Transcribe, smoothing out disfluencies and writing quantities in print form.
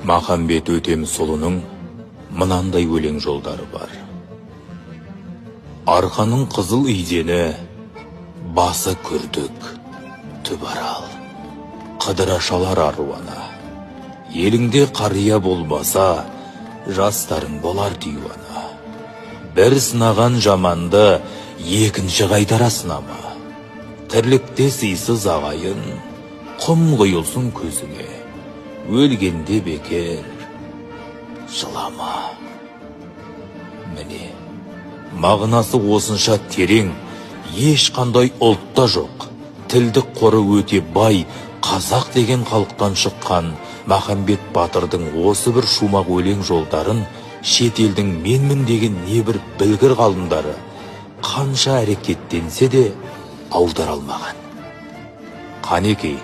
Махамбет Өтемісұлының мынандай өлең жолдары бар. Арқаның қызыл изені, басы күрдік, түп арал, қыдырашалар аруана. Еліңде қария болмаса, жастарың болар диуана. Бір сынаған жаманды екінші қайтара сынама. Тірлікте сыйсыз ағайын, құм құйылсын көзіңе. Өлгенде бекер жылама. Міне, мағынасы осынша терең, ешқандай ұлтта жоқ. Тілдік қоры өте бай қазақ деген халықтан шыққан Махамбет батырдың осы бір шумақ өлең жолдарын шет елдің менмін деген небір білгір ғалымдары қанша әрекеттенсе де аудара алмаған. Қанекей,